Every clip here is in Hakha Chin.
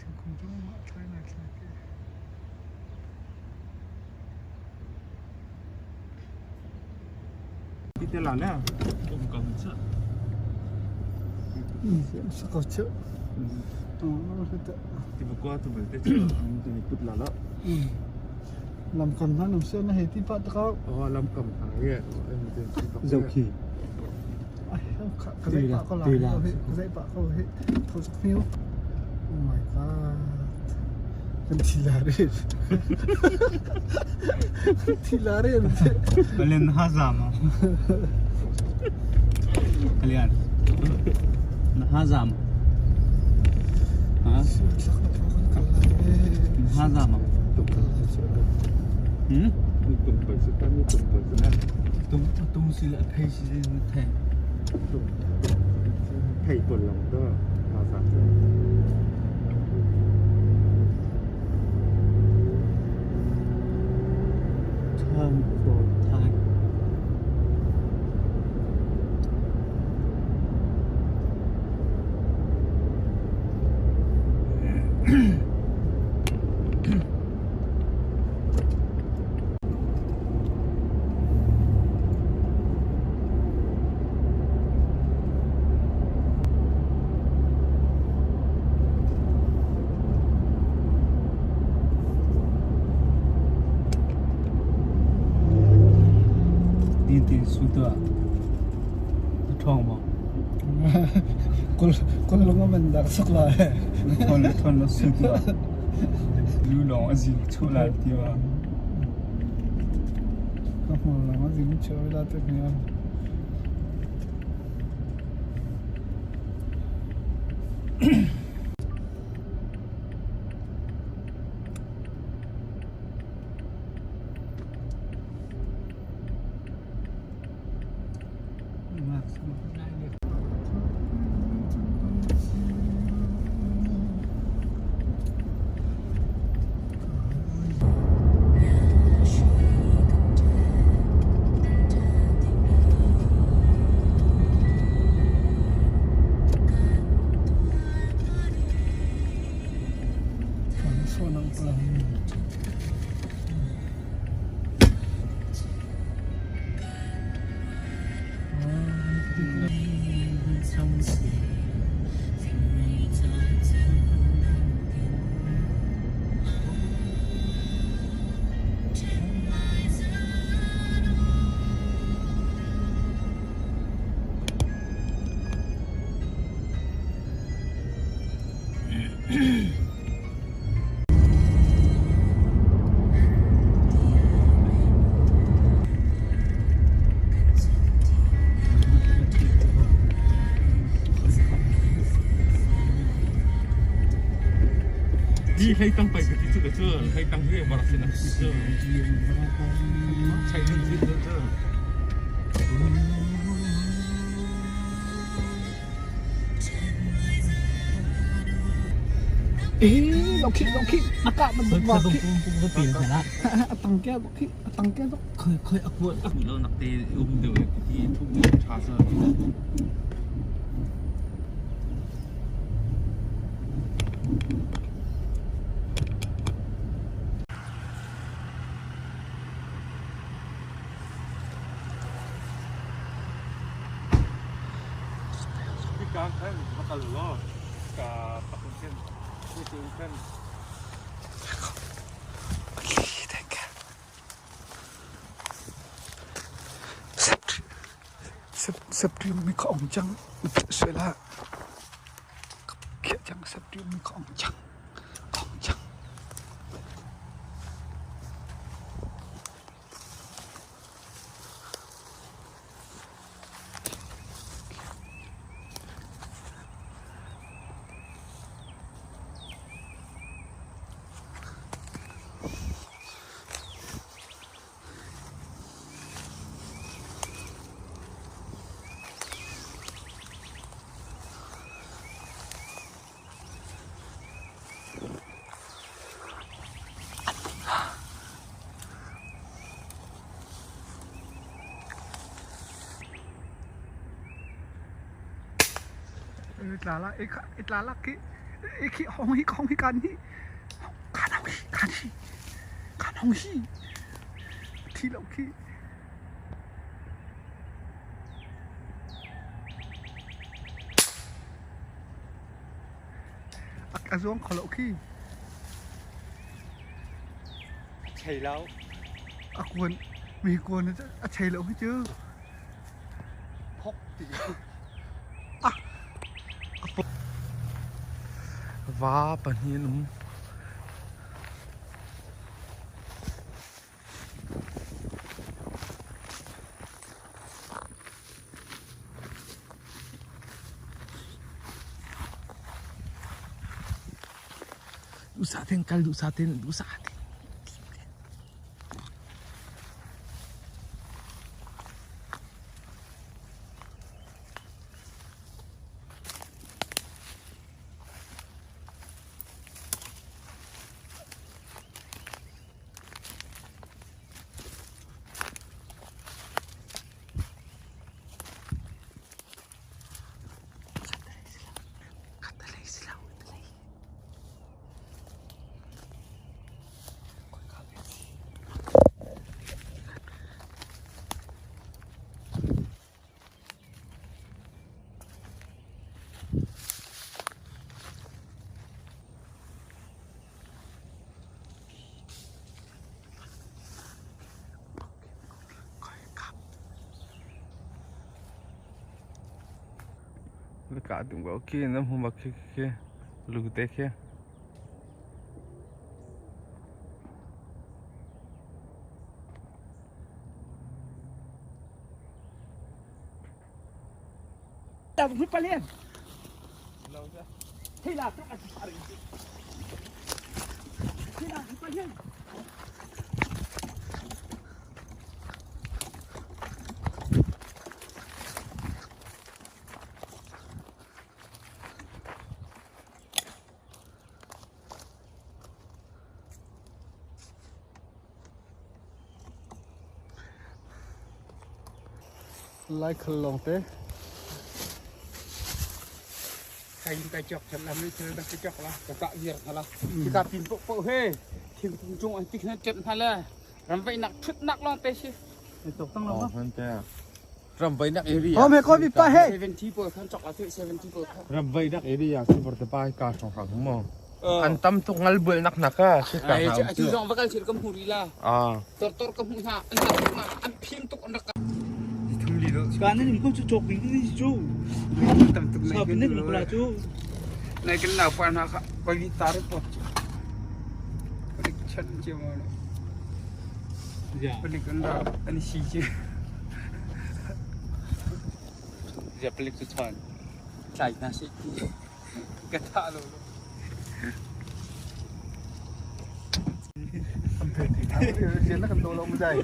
Thingkung cung ah thlai nai thlai ke. Ti la le um kam cha. Sa ko chu. Ti ba kwa tu bel te chu ti put la la. Lam kam na num se na he ti pa ta ka. Oh lam kam ha ye em te Dầu khỉ. Ai ka zai pa ko la. Ka zai pa ko he thau sak miu. Oh my god. Kan thi la re. Thi la re. Alien ha zama. Alien. Na ha zama. Ha? Na ha zama. Hmm? Tung pai se tan ni tung pai se. Tung tung si la phei si na the. Tung phei pol long do ha sa se. Thong ko thai. Tin tin su tua. Thong mo. Kul kul lung man dak sak la. Thon thon lo su tua. Lu long a zing chu lai ti wa. Ka hmu lang a zing chu la te ni. Di hlei tang pai ka ti chu ka chu hlei tang hi barak sin ti chu chai hun sin chu. Eh, lo khi lo khi aka man Khoi wa khoi khi bung bung bung pin la. Atang ke lo khi atang ke lo. Khoi khoi akwa Aku lo nak te um deuh ti thu tha sa. Kang khan makal lo ka pakun chen ku chu khan. September ka ong cang sual ah khiah cang September ka ong cang ong cang. Tla la khi khi hong hi hong hi kan hi kan hong hi kan hi kan hong hi thi lo khi. A zuang kho lo khi. Chei lo. A kuan mi kuan a chei lo hi cu. Phok ti. Ah. Va pahnih an um. Duhsah tein kal duhsah tein duhsah tein. Ka tum ko khi nam hum bak khi khi lu te khi. Lai khal lawng te. Kai kai chok chan lam ni thil dak chok la ka ka viar thala ka pin po po he thingkung cung an tik na chet hna le ram vai nak thut nak long te si Tok tang lo ma. Ram vai nak area. Hom he ko bi pa he. 70 po khan chok la 70 po khan Ram vai nak area si bor te pa ka song hang mo. An tam tuk ngal bual nak nak ka si ka ai ha. chu zong vakal chil kam huri la Ah. tor tor kam hu na an rak na an phim tuk an rak Thum li lo. Kan ni ko chu chok bing ni chu. Tam tuk Sa ni ko la chu. Nai kan na pa na kha pagi tar pot palik chan che mo na Ya. palik an ra an si che Ya pelik tu chan. Tlai na si ka tha lo. Chiến là cầm đồ lông dày.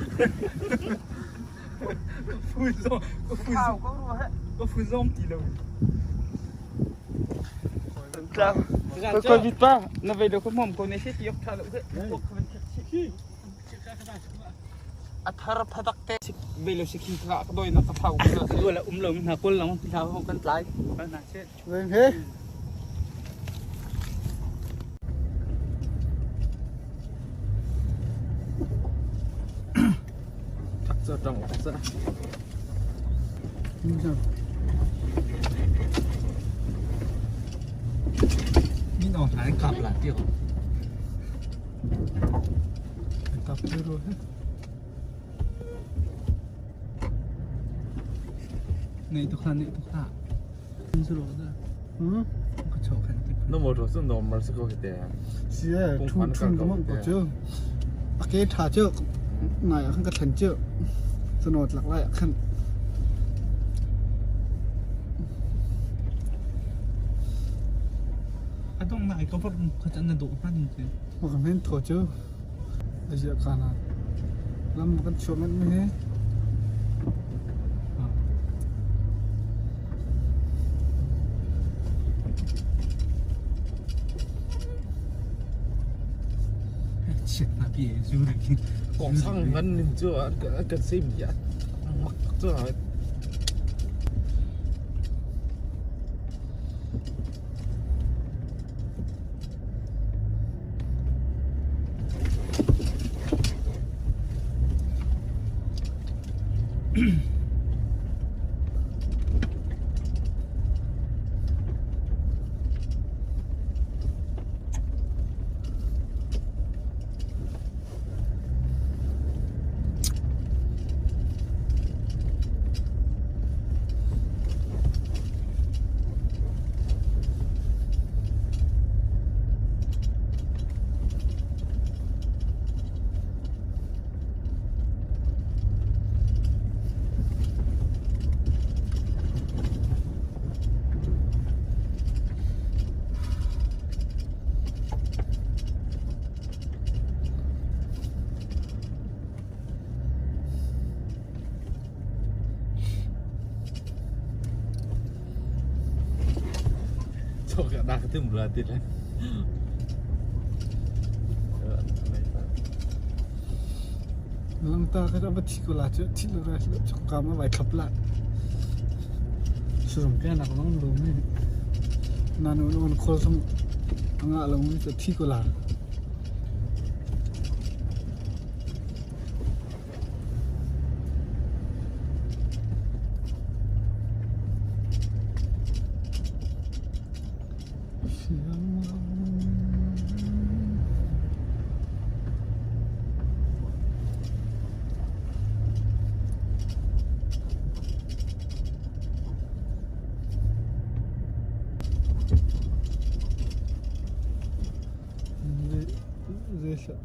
Phui zong, có phui zong. Có phui zong ti lo. Ko ko bit pa na ve do ko mom ko ne se ti yok tha lo se ko khaban chi athar phadak te ve lo si khi kha ka doi na ka phau ko Dua la um lo na kul long ti thao kan tlai. Na che. Lên thế. Thak cha tang cha. Min on lai kap la ti. Tập rồi. Nei tuk hlah, nei tuk hlah. Hmm? Na motor cu normal si ko hi te. Si e, thun thun ka mang ko cu. A ke tha cu ngai ah khan ka thlen cu. Sanawt lak lai ah khan. A dong nai ka vor kha chan na dawh hman ti. Ma ka men tho cu. A zia kana. Lam kan chuah manh mi hi. Chiat na pi zu ri. Kong sang ngan ning cu an kan sim ya. Mak cu. Chok ya dah ketim berarti lah. Langta ka va thi ko la cu thi lo ra chok ka ma vai thlap la. Surum ke nak long lo mi. Na nu on khol sum anga lo mi chu thi ko la.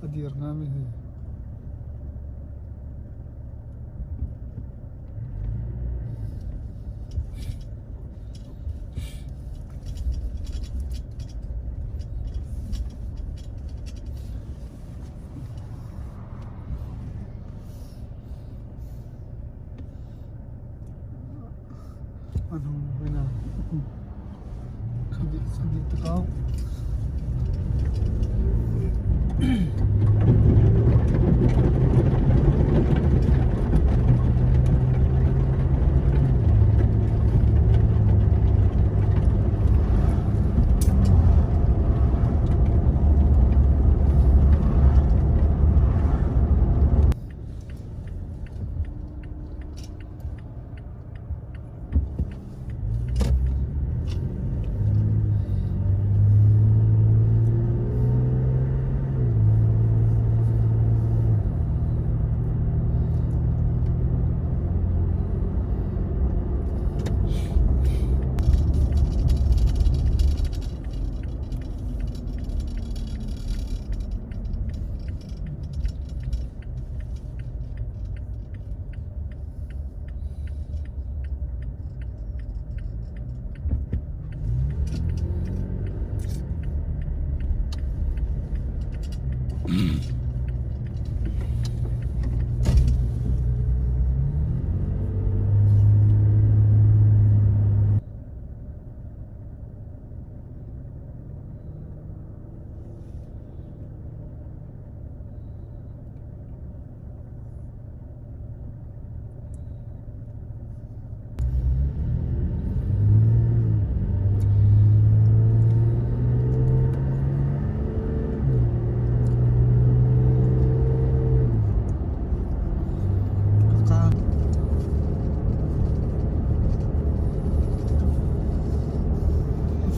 A dir hnga mi hi. An hung hoi na. Khan di takau.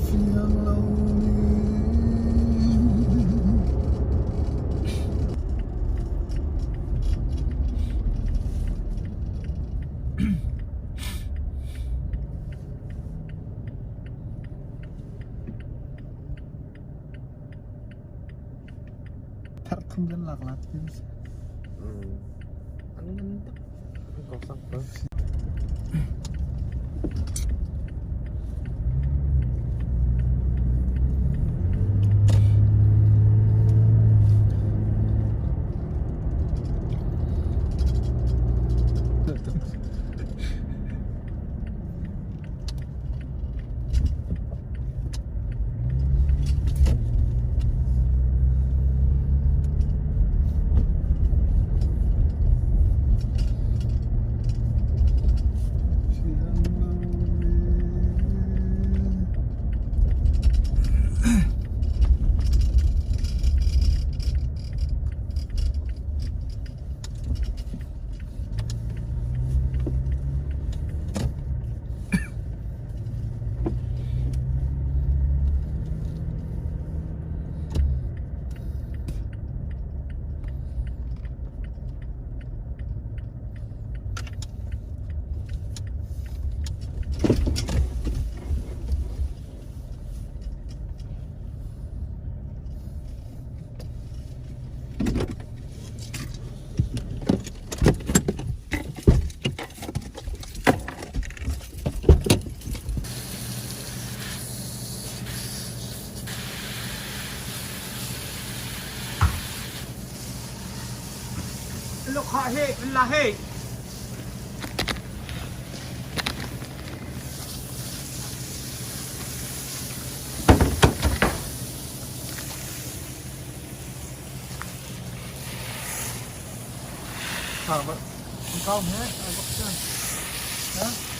Fiang lo ni. Thing kan lak la ti si. An ngan tak. An ko sang ko. Lokha he la he. Kau he, ai bak sian. Ha?